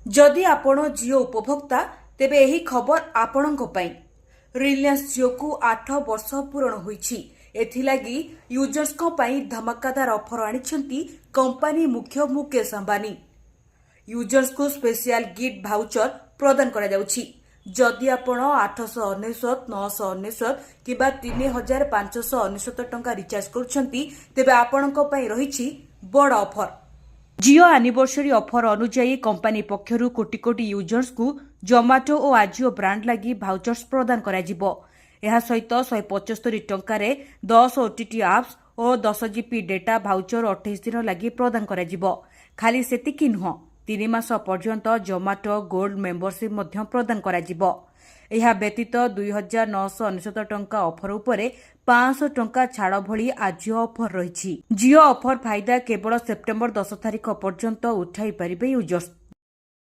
ଯଦି ଆପଣ ଜିଓ ଉପଭୋକ୍ତା, ତେବେ ଏହି ଖବର ଆପଣଙ୍କ ପାଇଁ। ରିଲାଏନ୍ସ ଜିଓକୁ 8 ବର୍ଷ ପୂରଣ ହୋଇଛି। ଏଥିଲାଗି ୟୁଜର୍ସଙ୍କ ପାଇଁ ଧମାକାଦାର ଅଫର ଆଣିଛନ୍ତି କମ୍ପାନୀ ମୁଖ୍ୟ ମୁକେଶ ଅମ୍ବାନୀ। ୟୁଜର୍ସଙ୍କୁ ସ୍ପେଶିଆଲ ଗିଫ୍ଟ ଭାଉଚର ପ୍ରଦାନ କରାଯାଉଛି। ଯଦି ଆପଣ 899, 999 କିମ୍ବା 3599 ଟଙ୍କା ରିଚାର୍ଜ କରୁଛନ୍ତି, ତେବେ ଆପଣଙ୍କ ପାଇଁ ରହିଛି ବଡ଼ ଅଫର। ଜିଓ ଆନିଭର୍ସରୀ ଅଫର ଅନୁଯାୟୀ କମ୍ପାନୀ ପକ୍ଷରୁ କୋଟି କୋଟି ୟୁଜର୍ସଙ୍କୁ ଜୋମାଟୋ ଓ ଆଜିଓ ବ୍ରାଣ୍ଡ ଲାଗି ଭାଉଚର୍ସ ପ୍ରଦାନ କରାଯିବ। ଏହା ସହିତ 175 ଟଙ୍କାରେ 10 ଓଟିଟି ଆପ୍ସ ଓ 10 ଜିବି ଡେଟା ଭାଉଚର 28 ଦିନ ଲାଗି ପ୍ରଦାନ କରାଯିବ। ଖାଲି ସେତିକି ନୁହଁ, 3 ମାସ ପର୍ଯ୍ୟନ୍ତ ଜୋମାଟୋ ଗୋଲ୍ଡ ମେମ୍ବରସିପ୍ ମଧ୍ୟ ପ୍ରଦାନ କରାଯିବ। ଏହା ବ୍ୟତୀତ 2999 ଟଙ୍କା ଅଫର ଉପରେ 500 ଟଙ୍କା ଛାଡ଼ ଭଳି ଆଜିଓ ଅଫର ରହିଛି। ଜିଓ ଅଫର ଫାଇଦା କେବଳ ସେପ୍ଟେମ୍ବର 10 ତାରିଖ ପର୍ଯ୍ୟନ୍ତ ଉଠାଇ ପାରିବେ ୟୁଜର୍ସ।